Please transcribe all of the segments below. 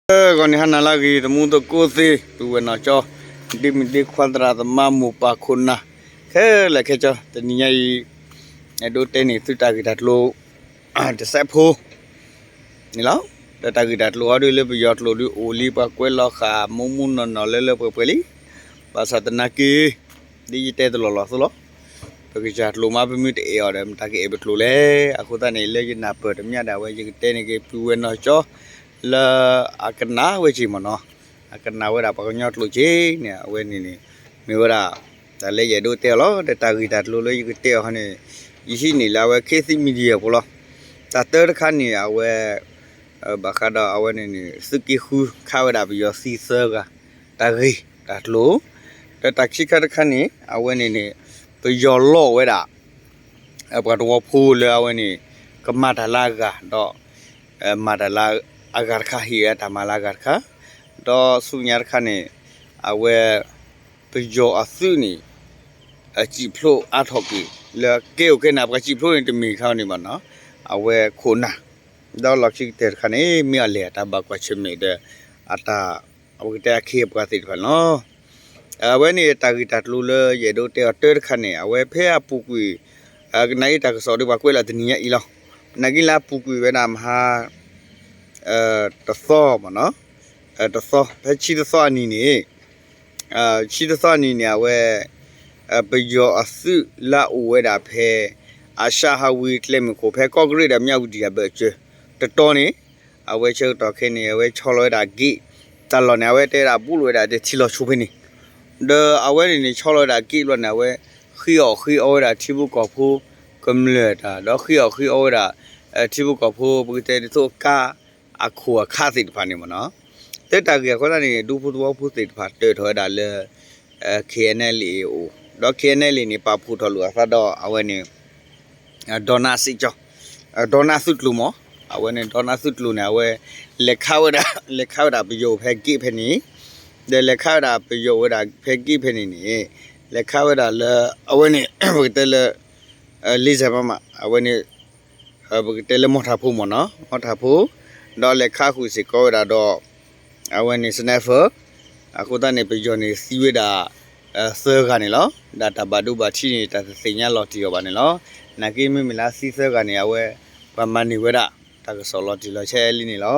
ဂီၤနံၤဟါနၤလၢအဂ့ၤ သမူသကိးသ့ၣ် ပုၢ်ဝဲၢ်နီၢ်ကၠီ ဒ့မုၣ်ဒ့ခွါ သရၣ်သမါ မိၢ်ပၢ်ခိၣ်နၢ် ခဲလၢာ်ခဲဆ့ တနံၤညါအံၤ အဲၣ်ဒိးတဲန့ၢ်သုတၢ်ဂ့ၢ်တၢ်ကျိၤ တစဲးဖိ န့ၣ်လီၤ. ဒီးတၢ်ဂ့ၢ်တၢ်ကျိၤအံၤဒ်လၢပယီၤကျိာ်ဒ်အိၣ်လံ ပှၤကွဲးလီၤဃာ်မူမူနီၢ်နီၢ်လၢလၢပှဲၤပှဲၤလံ. ဘၣ်ဆၣ်သနာ်က့ ဒ်ယတဲတလီၢ်လီၢ်အသိးလီၤ. ပကစၢ်ကျိာ်မး ပမ့ၢ်တအဲၣ်အီၤဒီး မတၤကအဲၣ်ပကျိာ်လဲၣ်. အဃိသတးန့ၣ် လၢယနၢ်ပၢၢ်တမံၤဒၣ်ဝဲ ယကတဲန့ၢ်က့ၤပုၢ်ဝဲၢ်နီၢ်ကၠီ လၢအကနၣ်ဝဲက့ၤမ့ၢ်နီၤ, အကနၣ်ဝဲဒၣ်ပှၤကညီကျိာ်က့ၤန့ၣ် အဝဲန့ၣ်န့ၣ် မ့ၢ်ဝဲဒၣ် တၢ်လၢယအဲၣ်ဒိးတဲအီၤလီၤ. ဒီးတၢ်ဂ့ၢ်တၢ်ကျိၤလၢယကတဲအီၤဟီန့ၣ် ယဟံးန့ၢ်လၢအဝဲ Khit Thit Media ဖိလီၤ. တၢ်တၢတခါန့ၣ် အဝဲ ဘၣ်ဃးဒီးအဝဲန့ၣ်န့ၣ် သုးက့ဃုခးဝဲဒၣ်ပယီၤသံသၢဂၤ တၢ်ဂ့ၢ်တၢ်ကျိၤ, ဒီးတၢ်ခံခါတခါန့ၣ် အဝဲန့ၣ်န့ၣ် ပယီၤလီၢ်ဝဲဒၣ် ပှၤသဝီဖိလၢအဝဲန့ၣ် ကမၤတၢ်လၢအဂၤဒီး မၤတၢ်လၢအဂၤတခါ ဟ့ၣ်ဝဲတၢ်မၤလၢအဂၤတခါ, ဒီးဆူညါတခါန့ၣ် အဝဲ ပယီၤအသုးန့ၣ် စံၣ်ဖျိးအါထီၣ်က့ၤ လၢကဲအိၣ်ကဲနၢ် ပှၤစံၣ်ဖျိးန့ၣ် တမ့ၢ်ခါန့ၣ်ဘၣ်နီၤ, အဝဲခိၣ်နၢ်, ဒီးလီၢ်ခံကတၢၢ်တခါန့ၣ် မ့ၢ်အလဲၢ်အတၢ်ဘၣ်ကွၢ်ဆၢၣ်မဲာ်ဒီး အတၢ် အဝဲကတဲအခ့အပှၤသ့ၣ်တဖၣ်န့ၣ်လီၤ. အဝဲန့ၣ်တၢ်ဂ့ၢ်တၢ်ကျိၤလၢယအဲၣ်ဒိးတဲအီၤတၢတခါန့ၣ် အဝဲဖဲအပူၤကွံာ် ကနၣ်အံၤတၢ်ကစီၣ်ဒီးပှၤကွဲးလီၤတနံၤညါအံၤလီၤ. နာ်က့လၢအပူၤကွံာ်ဝဲဒၣ်မဟါ တသီ မ့ၢ်နီၤ, တသီ ဖဲဆံတသီအနံၤန့ၣ် ဆံတသီအနံၤန့ၣ် အဝဲ ပယီၤအသုးလၢအအိၣ်ဝဲဒၣ်ဖဲ အၡၣ်ဟးဝ့ၤကျဲမုၢ်ခိၣ် ဖဲကီၢ်ကရ့ၣ်ဒီးမၠးဝတံၣ်အဘၢၣ်စၢၤ တတီၤန့ၣ် အဝဲဆၢကတီၢ်ခဲအံၤန့ၣ် အဝဲဆီလီၤဝဲဒၣ် gate တၢ်လီၢ်န့ၣ် အဝဲတဲဒၣ်ဘူးလိာ်ဝဲဒၣ်ဒီးထံလီၤဆီဖဲန့ၣ်, ဒီးအဝဲန့ၣ်န့ၣ် ဆီလီၤဝဲဒၣ် gate လီၤန့ၣ် အဝဲဃ့အီၣ်ဃ့အီဝဲဒၣ်ထံဖိကီၢ်ဖိ ကမျၢၢ်တၢ် ဒီးဃ့အီၣ်ဃ့အီဝဲဒၣ် ထံဖိကီၢ်ဖိ ပကတဲဒ်သိးကါ အခိၣ်အခါသ့ၣ်တဖၣ်န့ၣ်မ့ၢ်နီၤ, လၢတၢ်ဂ့ၢ်အဃိသတးန့ၣ် ဒူဖိသဝီဖိသ့ၣ်တဖၣ်တၢၢ်ထီၣ်ဝဲဒၣ်လၢ KNLA အအိၣ်, ဒီး KNLA န့ၣ် ပာ်ဖှိၣ်ထီၣ်လိာ်အသးဒီးအဝဲန့ၣ် ဒီနၢ်စ့ၣ်ကၠီ, ဒီနၢ်သုးကျိၤမ့ၢ်, အဝဲန့ၣ် ဒီနၢ်သုးကျိၤန့ၣ် အဝဲ လဲၤခးဝဲဒၣ် လဲၤခးဝဲဒၣ်ပယီၤဖဲ gate ဖဲန့ၣ်, ဒီးလဲၤခးဝဲဒၣ်ပယီၤဝဲဒၣ်ဖဲ gate ဖဲန့ၣ်န့ၣ် လဲၤခးဝဲဒၣ်လၢ အဝဲန့ၣ် ပကတဲလၢ လ့စဲးမးမး အဝဲန့ၣ် ပကတဲလၢမီၢ်ထၣ်ဖိမ့ၢ်နီၤ, မီၢ်ထၣ်ဖိ, ဒီးလဲၤခးဃုာ်စ့ၢ်ကီးဝဲဒၣ်ဒီး အဝဲန့ၣ် sniper, အဃိသတးန့ၣ် ပယီၤန့ၣ်သံဝဲဒၣ် သၢဂၤန့ၣ်လီၤ. ဒီးတၢ်ဘၣ်ဒိဘၣ်ထံးန့ၣ် တၢ်တသ့ၣ်ညါလီၤတံၢ်အီၤဘၣ်န့ၣ်လီၤ. နာ်က့မ့မ့ၢ်လၢသံသၢဂၤန့ၣ် အဝဲ ပှၤမၤန့ၢ်ဝဲဒၣ် တၢ်ကစီၣ်လီၤတံၢ်လီၤဆဲးလံန့ၣ်လီၤ.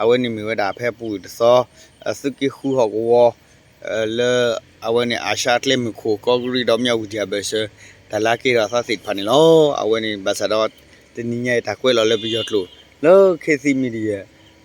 အဝဲန့ၣ်မ့ၢ်ဝဲဒၣ်ဖဲအပူၤကွံာ်တသီ သုးက့ဃုဟီၣ်ကဝီၤ လၢ အဝဲန့ၣ် အၡၣ်ကျဲမုၢ်ခိၣ် ကီၢ်ကရ့ၣ်ဒီးမၠးဝတံၣ်အဘၢၣ်စၢၤ တၢ်လၢကဲထီၣ်အသးသ့ၣ်တဖၣ်န့ၣ်လီၤ. အဝဲန့ၣ် ဘၣ်ဆၣ်ဒီး တနံၤညါအံၤတၢ်ကွဲးလီၤလၢပယီၤကျိာ် လၢ Khit Thit Media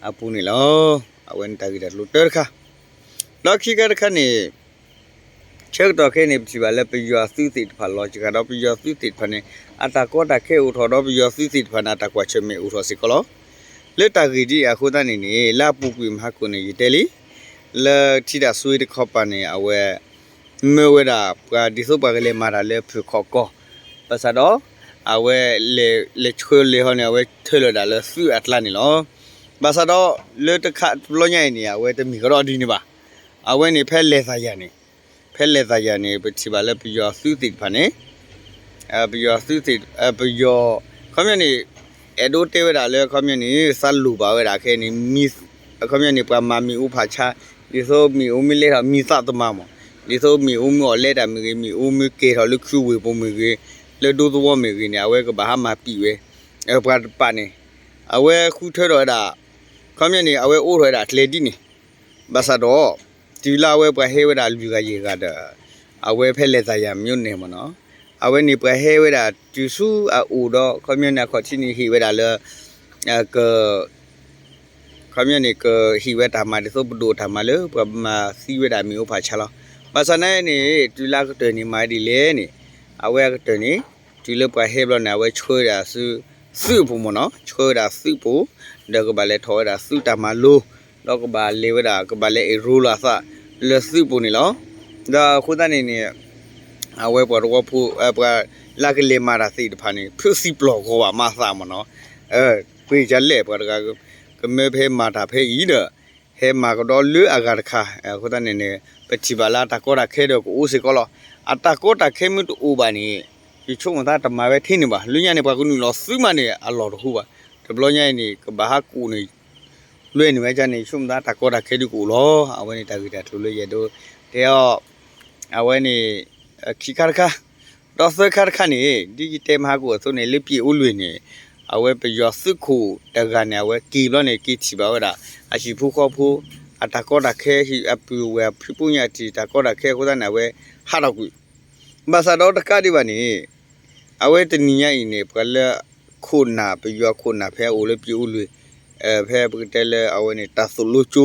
အပူၤန့ၣ်လီၤ. အဝဲန့ၣ်တၢ်ဂ့ၢ်တၢ်ကျိၤတၢတခါ, ဒီးခံခါတခါန့ၣ် ဆၢကတီၢ်ခဲအံၤန့ၣ် ပထံၣ်ဘၣ်လၢပယီၤအသုးသ့ၣ်တဖၣ်လီၤစှၤဒီး ပယီၤသုးသ့ၣ်တဖၣ်န့ၣ် အတၢ်ကီတၢ်ခဲအိၣ်ထီၣ်ဒီး ပယီၤသုးသ့ၣ်တဖၣ်န့ၣ် အတၢ်ကွၢ်ဆၢၣ်မဲာ်အိၣ်ထီၣ်စ့ၢ်ကီးလီၤ. လၢတၢ်ဂ့ၢ်ဒ်အံၤအဃိသတးန့ၣ်န့ၣ် လၢအပူၤကွံာ်မဟါကိၣ်န့ၣ် ယတဲလံ လၢထံတၢ်ဆွ့တခီပၤန့ၣ် အဝဲ မၢဝဲဒၣ်ပှၤဒ်သိးပှၤကလဲၤမၤတၢ်လၢဖုၣ်ခီၣ်ကီၢ်, ဘၣ်ဆၣ်ဒီး အဝဲ လဲၤဆှၢလဲၤဟီန့ၣ် အဝဲထၢလီၤဒၣ်လၢသုးအကျါန့ၣ်လီၤ. ဘၣ်ဆၣ်ဒီး လၢတခါတဘျီညါအံၤန့ၣ် အဝဲတမ့ၢ်ကဒီးဒ်န့ၣ်ဘၣ်. အဝဲန့ၣ်ဖဲလဲၤသးယၤန့ၣ်, ဖဲလဲၤသးယၤန့ၣ် ပထံၣ်ဘၣ်လၢပယီၤသုးသ့ၣ်တဖၣ်န့ၣ် ပယီၤသုးသ့ၣ် ပယီၤ ခီပညီန့ၣ် အဲၣ်ဒိးတဲဝဲဒၣ်လၢ ခီပညီန့ၣ် သးလိၣ်ဘၣ်ဝဲဒၣ်ခဲအံၤန့ၣ် ခီပညီန့ၣ် ပှၤမၤမ့ၣ်အူဖးဆါ ဒ်သိးမ့ၣ်အူမ့ၢ်လဲၤထီၣ်မံသးသမါမး, ဒ်သိးမ့ၣ်အူမ့ၢ်အီၣ်လဲတၢ်မ့ၢ်ဂ့ၤ, မ့ၣ်အူမ့ၢ်ကဲၤထီၣ်လၢခုဝ့ၢ်ပူၤမ့ၢ်ဂ့ၤ, လၢဒူသဝီမ့ၢ်ဂ့ၤန့ၣ် အဝဲကဘၣ်ဟးမၤပံာ်ဝဲ ပှၤတပာ်န့ၣ် အဝဲဃုထၢထီၣ်ဝဲဒၣ် ခီပညီန့ၣ် အဝဲအိးထီၣ်ဝဲဒၣ်ကျဲဒ်န့ၣ်, ဘၣ်ဆၣ်ဒီး တုၤလၢအဝဲပှၤဟဲဝဲဒၣ်လွံၢ်ဂၤယဲၢ်ဂၤဒီး အဝဲဖဲလဲၤသးယၤမ့ၢ်အိၣ်န့ၣ်မ့ၢ်နီၤ, အဝဲန့ၣ်ပှၤဟဲဝဲဒၣ်တုၤဆူအအိၣ်ဒီး ခီပညီန့ၣ် အခီၣ်ထံးန့ၣ်ဟ့ၣ်ဝဲဒၣ်လၢ က ခီပညီန့ၣ် ကဟ့ၣ်ဝဲတၢ်မၤဒ်သိးပဒိၣ်တၢ်မၤလၢ ပှၤမၤသံဝဲဒၣ်မ့ၣ်အူဖးဆါလီၤ. ဘၣ်ဆၣ်နာ်န့ၣ် တုၤလၢအကတၢၢ်န့ၣ်မၤဒ်လဲၣ်န့ၣ်, အဝဲအကတၢၢ်န့ၣ် တုၤလၢပှၤဟဲဘျီန့ၣ် အဝဲဆှၢဝဲဒၣ်ဆူ သုးအပူၤမ့ၢ်နီၤ, ဆှၢဝဲဒၣ်သုးပူၤ, ဒီးကဘၣ်လဲၤထီၣ်ဝဲဒၣ်သုးတၢ်မၤလိ ဒီးကဘၣ်လဲၤဝဲဒၣ် ကဘၣ်လဲၤ enroll လီၤအသးလၢသုးပူၤန့ၣ်လီၤ. ဒီးအဃိသတးန့ၣ်န့ၣ် အဝဲပှၤသဝီဖိ ပှၤလၢကလဲၤမၤတၢ်သ့ၣ်တဖၣ်န့ၣ် ဖုးသံပျီၢ်ဂီၤဘၣ်မၤသးမ့ၢ်နီၤ, ပှ့ၤကလဲၣ် ပှၤတဂၤ ကမၢဖဲမၤတၢ်ဖဲအံၤဒီး ဟဲမၤကဒီးလၢအဂၤတခါ, အဃိသတးန့ၣ်န့ၣ် ပထံၣ်ဘၣ်လၢအတၢ်ကီတၢ်ခဲဒီးကအိၣ်စ့ၢ်ကီးလီၤ. အတၢ်ကီတၢ်ခဲမ့ၢ်တအိၣ်ဘၣ်န့ၣ် ယဆိကမိၣ်သးတမၤဝဲထဲန့ၣ်ဘၣ်. လၢညါန့ၣ် ပှၤကနုာ်လီၤသုးမးန့ၣ် အလီၢ်တဟူဘၣ်. တဘျီညါအံၤန့ၣ် ကဘၣ်ဟးကိးန့ၣ် လွဲၢ်န့ၣ်ဝဲဒၣ်န့ၣ် ဆိကမိၣ်သးတၢ်ကီတၢ်ခဲဒုးကအိၣ်လီၤ. အဝဲန့ၣ်တၢ်ဂ့ၢ်တၢ်ကျိၤလၢယအဲၣ်ဒိးတဲအီၤ အဝဲန့ၣ် ခံခါတခါ, ဒီးသၢခါတခါန့ၣ် ဒ်ယတဲမဟါကိၣ်အသိးန့ၣ် လၢပျ့ၤအိၣ်လွံၢ်န့ၣ် အဝဲပယီၤသုးခိၣ်တဂၤန့ၣ် အဝဲက့ၤဘျီန့ၣ် က့ၤထံၣ်ဘၣ်ဝဲဒၣ် အဟံၣ်ဖိဃီဖိ အတၢ်ကီတၢ်ခဲ အပုၢ်အဝဲၢ်အဖံးဖိညၣ်တံၢ်တၢ်ကီတၢ်ခဲအဃိသတးန့ၣ် အဝဲဟးထီၣ်ကွံာ် ဘၣ်ဆၣ်ဒီးတကးဒံးဘၣ်န့ၣ် အဝဲတနံၤညါအံၤန့ၣ် ပှၤလၢခိၣ်နၢ် ပယီၤခိၣ်နၢ်ဖဲအအိၣ်လၢပျ့ၤအိၣ်လွံၢ် ဖဲပကတဲလၢအဝဲန့ၣ် တၢ်သိၣ်လိကၠိ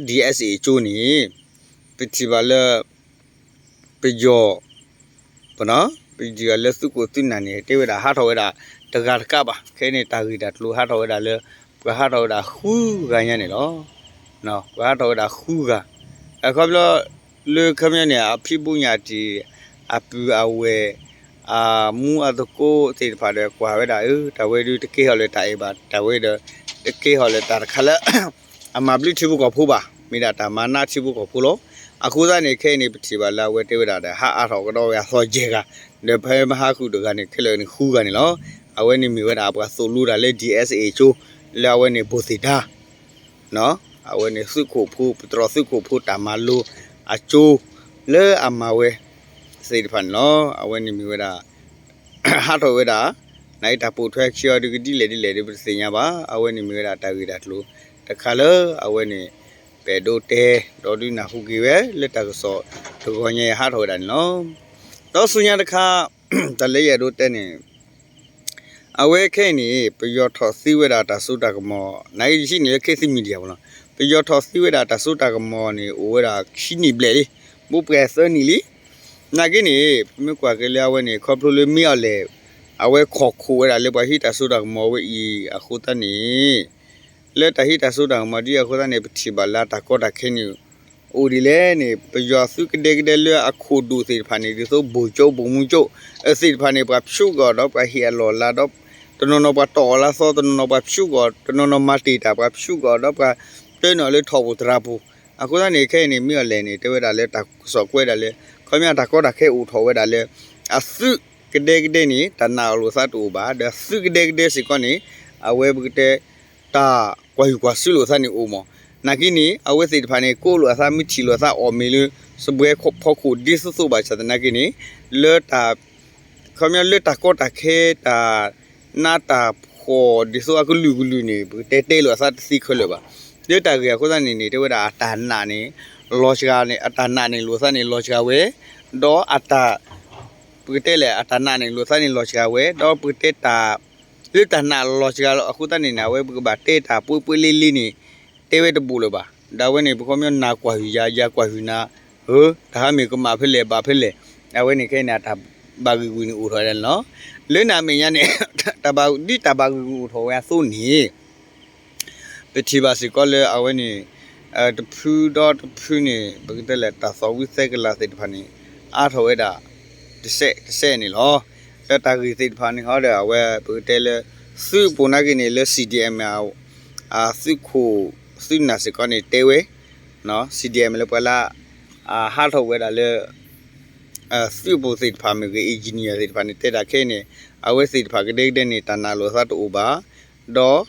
ဒီအ့စ့ကၠိန့ၣ် ပထံၣ်ဘၣ်လၢ ပယီၤ ပထံၣ်ဘၣ်လၢသုးခိၣ်သုးနၢ်န့ၣ် တဲဝဲဒၣ်ဟးထီၣ်ဝဲဒၣ်တဂၤတကးဘၣ်. ခဲအံၤန့ၣ် တၢ်ဂ့ၢ်တၢ်ကျိၤဟးထီၣ်ဝဲဒၣ်လၢ ပှၤဟးထီၣ်ဝဲဒၣ်ဃုဂၤညါန့ၣ်လီၤ. ပှၤဟးထီၣ်ဝဲဒၣ်ဃုဂၤ အခီပညီ လၢခီပညီန့ၣ် အဖံးဖိညၣ်တံၢ် အပုၢ်အဝဲၢ် အမူအသကိးသ့ၣ်တဖၣ်ဒီး ကွၢ်ဝဲဒၣ် အၢ တၢ်ဝဲဒုးတကဲထီၣ်လၢတၢ်အဲၣ်ဘၣ်, တၢ်ဝဲဒီး တကဲထီၣ်လၢတၢ်တခါလၢ အမၤဘျုးထံဖိကီၢ်ဖိဘၣ်, မ့ၢ်ဒၣ်တၢ်မၤနးထံဖိကီၢ်ဖိလီၤ. အဃိသတးန့ၣ် ခဲအံၤန့ၣ် ပထံၣ်ဘၣ်လၢအဝဲတဲဝဲဒၣ်ဒီး ဟးအါထီၣ်ကဒီးဝဲအသီယဲၢ်ဂၤ, ဒီးဖဲမဟါဃုာ်တဂၤန့ၣ် ခဲလၢာ်န့ၣ်ဃုဂၤန့ၣ်လီၤ. အဝဲန့ၣ်မ့ၢ်ဝဲဒၣ်ပှၤသိၣ်လိတၢ်လၢ ဒ်အ့စ့ကၠိ လၢအဝဲန့ၣ် ဘိၣ်သ့ၣ်ဒါ အဝဲန့ၣ်သုးခိၣ်ဖိ ပတြီၤသုးခိၣ်ဖိတၢ်မၤလိအကၠိ လၢအမၤဝဲသ့ၣ်တဖၣ်န့ၣ်လီၤ. အဝဲန့ၣ်မ့ၢ်ဝဲဒၣ် ဟးထီၣ်ဝဲဒၣ် နာ်အံၤတၢ်ပိာ်ထွဲခံအီၤဒုးကဒ်လဲၣ်ဒ်လဲၣ်ဒီး ပတသ့ၣ်ညါဘၣ်. အဝဲန့ၣ်မ့ၢ်ဝဲဒၣ်တၢ်ဂ့ၢ်တၢ်ကျိၤတခါလၢအဝဲန့ၣ် ပအဲၣ်ဒိးတဲ ဒီးဒုးနၢ်ဟူက့ၤဝဲလၢတၢ်ကစီၣ်တဂီၤညါအံၤဟးထီၣ်ဝဲဒၣ်န့ၣ်လီၤ. ဒီးဆူညါတခါ တၢ်လၢယအဲၣ်ဒိးတဲန့ၣ် အဝဲခဲအံၤန့ၣ် ပယီၤထီၣ်သံဝဲဒၣ်တၢ်စိတၢ်ကမီၤ နာ်အံၤယဟံးန့ၢ်လၢ ခေတ်သစ် Media ပူၤလီၤ. ပယီၤထီၣ်သံဝဲဒၣ်တၢ်စိတၢ်ကမီၤန့ၣ် အိၣ်ဝဲဒၣ်ခံနံၣ်ဘျဲၣ်လံ, ဘူးပှဲၤသၢနံၣ်လံ. နာ်က့န့ၣ် ပမ့ၢ်ကွၢ်က့ၤလၢအဝဲန့ၣ် ခီဖျိလၢမ့ၢ်အီၤလဲၣ် အဝဲခိးခိးဝဲဒၣ်လၢပှၤဟံးတၢ်စိတၢ်ကမီၤဝဲအံၤအဃိသတးန့ၣ် လၢတၢ်ဟံးတၢ်စိတၢ်ကမီၤဒ်အဃိသတးန့ၣ် ပထံၣ်ဘၣ်လၢတၢ်ကီတၢ်ခဲန့ၣ် အိၣ်ဒ်လဲၣ်န့ၣ် ပယီၤသုးကဒဲကဒဲလၢအခိၣ်ဒူၣ်သ့ၣ်တဖၣ်န့ၣ် ဒ်သိး ဗိုလ်ချုပ် ဗိုလ်မှူးချုပ် သ့ၣ်တဖၣ်န့ၣ် ပှၤဖျိကအီၤဒီးပှၤဟ့ၣ်အလီၢ်အလၤဒီး တနီၤနီၤပှၤတီၢ်အီၤလၢအသီ တနီၤနီၤပှၤဖျိကအီၤ တနီၤနီၤမၤတ့ၢ်တၢ် ပှၤဖျိကအီၤဒီးပှၤတဲနီၣ်လၢထီၣ်ပူၤသရၣ်ပူၤ အဃိသတးန့ၣ် ခဲအံၤန့ၣ် မ့ၢ်အီၤလဲၣ်န့ၣ်တဲဝဲဒၣ်လၢတၢ်ကစီၣ်ကွဲးဒၣ်လၢ ခီပညီတၢ်ကီတၢ်ခဲအိၣ်ထီၣ်ဝဲဒၣ်လၢ အသုးကဒဲကဒဲန့ၣ် တၢ်နာ်အီၤလိာ်သးတအိၣ်ဘၣ် ဒီးသုးကဒဲကဒဲစ့ၢ်ကီးန့ၣ် အဝဲပကတဲ တၢ်ကွၢ်ဟုၣ်ကွၢ်စူၣ်လိာ်သးန့ၣ်အိၣ်မး. နာ်က့န့ၣ် အဝဲသ့ၣ်တဖၣ်န့ၣ် ကိးလိာ်အသးမ့ၢ်ထံၣ်လိာ်သးအီၣ်မ့ၤလၢ စပွဲဖီခိၣ်ဒ်သိးသိးဘၣ်ဆၣ်သနာ်က့န့ၣ် လၢတၢ် ခီပညီလၢတၢ်ကီတၢ်ခဲတၢ်နးတၢ်ဖှီၣ်ဒ်သိးအကလုာ်ကလုာ်န့ၣ် ပကတဲတဲလိာ်အသးတသ့ခဲလၢာ်ဘၣ်. လၢတၢ်ဂ့ၢ်အဃိသတးန့ၣ်န့ၣ် တဲဝဲဒၣ်အတၢ်နာ်န့ၣ် လီၤစှၤန့ၣ် အတၢ်နာ်န့ၣ်လိာ်သးန့ၣ်လီၤစှၤဝဲ ဒီးအတၢ် ပကတဲလဲၣ် အတၢ်နာ်န့ၣ်လိာ်သးန့ၣ်လီၤစှၤဝဲ ဒီးပကတဲတၢ် လၢတၢ်နာ်လီၤစှၤလီၤအဃိသတးန့ၣ်န့ၣ် အဝဲပကဘၣ်တဲတၢ်ပှဲၤပှဲၤလ့လ့န့ၣ် တဲဝဲတဘူးလၢၤဘၣ်. ဒီးအဝဲန့ၣ် ပခီပညီနၤကွၢ်ဟုၣ်ယၤ ယၤကွၢ်ဟုၣ်နၤ ဧၢ တၢ်ဟးမ့ၢ်ကမၣ်ဖဲလဲၣ်ဘၣ်ဖဲလဲၣ် အဝဲန့ၣ်ခဲအံၤန့ၣ် အတၢ်ဘၣ်ဂံၢ်ဂူာ်န့ၣ်အိၣ်ထီၣ်ဝဲဒၣ်န့ၣ်လီၤ. လၢန့ၣ်အမဲာ်ညါန့ၣ် တၢ်ဘၣ်ဒ်တၢ်ဘၣ်ဂံၢ်ဂူာ်အိၣ်ထီၣ်ဝဲအသိးန့ၣ် ပထံၣ်ဘၣ်စ့ၢ်ကီးလၢအဝဲန့ၣ် တဖုဒီးတဖုန့ၣ် ပကတဲလဲၣ် တၢ်သီၣ်ဝံသဲကလၤသ့ၣ်တဖၣ်န့ၣ် အါထီၣ်ဝဲဒၣ် တစဲးတစဲးန့ၣ်လီၤ. ဒီးတၢ်ဂ့ၢ်သ့ၣ်တဖၣ်န့ၣ်ဟီဒီး အဝဲပကတဲလၢ သုးအပူၤနာ်က့န့ၣ် လၢ CDM သုးခိၣ်သုးနၢ်စ့ၢ်ကီးန့ၣ်တဲဝဲ CDM လၢပှၤလၢ ဟးထီၣ်ဝဲဒၣ်လၢ သုးအပူၤသ့ၣ်တဖၣ်မ့ၢ်ဂ့ၤ engineer သ့ၣ်တဖၣ်န့ၣ် တဲဒၣ်ခဲအံၤန့ၣ် အဝဲသ့ၣ်တဖၣ်ကဒဲကဒဲန့ၣ် တၢ်နာ်လိာ်သးတအိၣ်ဘၣ် ဒီး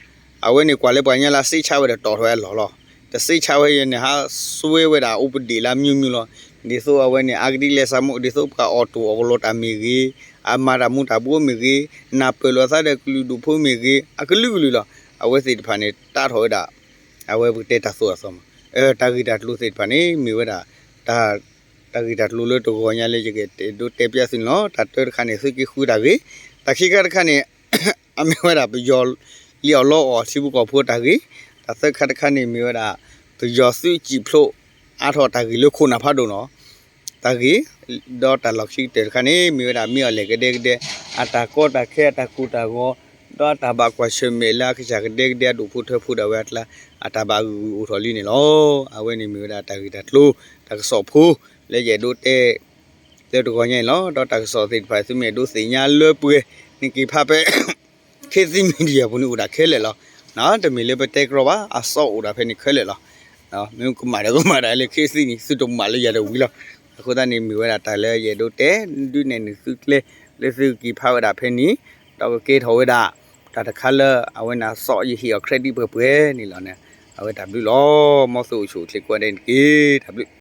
အဝဲန့ၣ်ကွၢ်လၢပှၤကညီလၢအစ့ဆါဝဲဒီးတီၣ်ထီၣ်ဝဲအလီၢ်လီၤ. တစ့ဆါဝဲယဲန့ၣ် ဟးစွဲဝဲဒၣ်အိၣ်ပဒ့ၣ်လၢအမျိုးမျိုးလီၤ. ဒ်သိးအဝဲန့ၣ် အါကဒံလဲၤစးမိၢ် ဒ်သိးပှၤအီၣ်တိၢ်အီၣ်ကလီတၢ်မ့ၢ်ဂ့ၤ, အမၤတၢ်မူၤတၢ်ဘှီမ့ၢ်ဂ့ၤ, နၢ်ပၢၢ်လိာ်သးဒီးကလုာ်ဒူၣ်ဖိမ့ၢ်ဂ့ၤ, အကလုာ်ကလုာ်လီၤ. အဝဲသ့ၣ်တဖၣ်န့ၣ် တၢ်ထီၣ်ဝဲဒၣ် အဝဲပကတဲတၢ်သိၣ်တၢ်သီမး တၢ်ဂ့ၢ်တၢ်ကျိၤသ့ၣ်တဖၣ်န့ၣ် မ့ၢ်ဝဲဒၣ် တၢ်ဂ့ၢ်တၢ်ကျိၤလၢတဂီၤညါလၢယကတဲဒိးတဲပျးသုန့ၣ်လီၤ. တၢ်တၢတခါန့ၣ် သုးက့ဃုတၢ်ဂ့ၢ်, တၢ်ခံခါတခါန့ၣ် အမ့ၢ်ဝဲဒၣ်ပယီၤလံၣ်အီၣ်လီအီၣ်ထံဖိကီၢ်ဖိတၢ်ဂ့ၢ်, တၢ်သၢခါတခါန့ၣ်မ့ၢ်ဝဲဒၣ် ပယီၤသုးစံၣ်ဖျိးအါထီၣ်တၢ်ဂ့ၢ်လၢခိၣ်နၢ်ဖးဒိၣ်နီၤ တၢ်ဂ့ၢ်, ဒီးတၢ်လီၢ်ခံကတၢၢ်တခါန့ၣ် မ့ၢ်ဝဲဒၣ်မ့ၢ်အီၤလဲၣ်ကဒဲကဒဲ အတၢ်ကီတၢ်ခဲအတၢ်ကိၢ်တၢ်ဂီၤ, ဒီးအတၢ်ဘၣ်ကွၢ်ဆၢၣ်မဲာ်လၢအကစၢ်ကဒဲကဒဲအဒိၣ်ဖိထၢဖိဒၣ်ဝဲအကျါ အတၢ်ဘၣ်ဂံာ်ဂူာ်အိၣ်ထီၣ်လံန့ၣ်လီၤ. အဝဲန့ၣ်မ့ၢ်ဝဲဒၣ်တၢ်ဂ့ၢ်တၢ်ကျိၤ တၢ်ကစီၣ်ဖိ လၢယအဲၣ်ဒိးတဲ လၢတဂီၤညါအံၤလီၤ. ဒီးတၢ်ကစီၣ်သ့ၣ်တဖၣ် သုမ့ၢ်အဲၣ်ဒိးသ့ၣ်ညါလၢပှဲၤ နက့ၤဖးဖဲ ခေတ်သစ် Media ပူၤန့ၣ်အိၣ်ဒၣ်ခဲလၢာ်လီၤ. တမ့ၢ်လၢပတဲကြီဘၣ် အသီအိၣ်ဒၣ်ဖဲန့ၣ်ခဲလၢာ်လီၤ. မ့ၢ်ကမၣ်ဒီးကမၣ်ဒၣ်လၢ ခေတ်သစ် န့ၣ် သုတမၣ်လၢယၤတဝံၤလီၤ. အဃိသတးန့ၣ် မ့ၢ်ဝဲဒၣ်တၢ်လၢယအဲၣ်ဒိးတဲ ဒုးနဲၣ်နုာ်သုကျဲ လၢသုက့ၤဖးဝဲဒၣ်ဖဲန့ၣ် ဒီးကကဲထီၣ်ဝဲဒၣ် တၢ်တခါလၢအဝဲန့ၣ်အသီယဟ့ၣ်အီၤ credit ပှဲၤပှဲၤန့ၣ်လီၤ. အဝဲတၢ်ဘျုးလီၤ. မ်သုအိၣ်ဆူၣ်အိၣ်ချ့ကိးဂၤဒဲးန့ၣ်တက့ၢ်. တၢ်ဘျုး.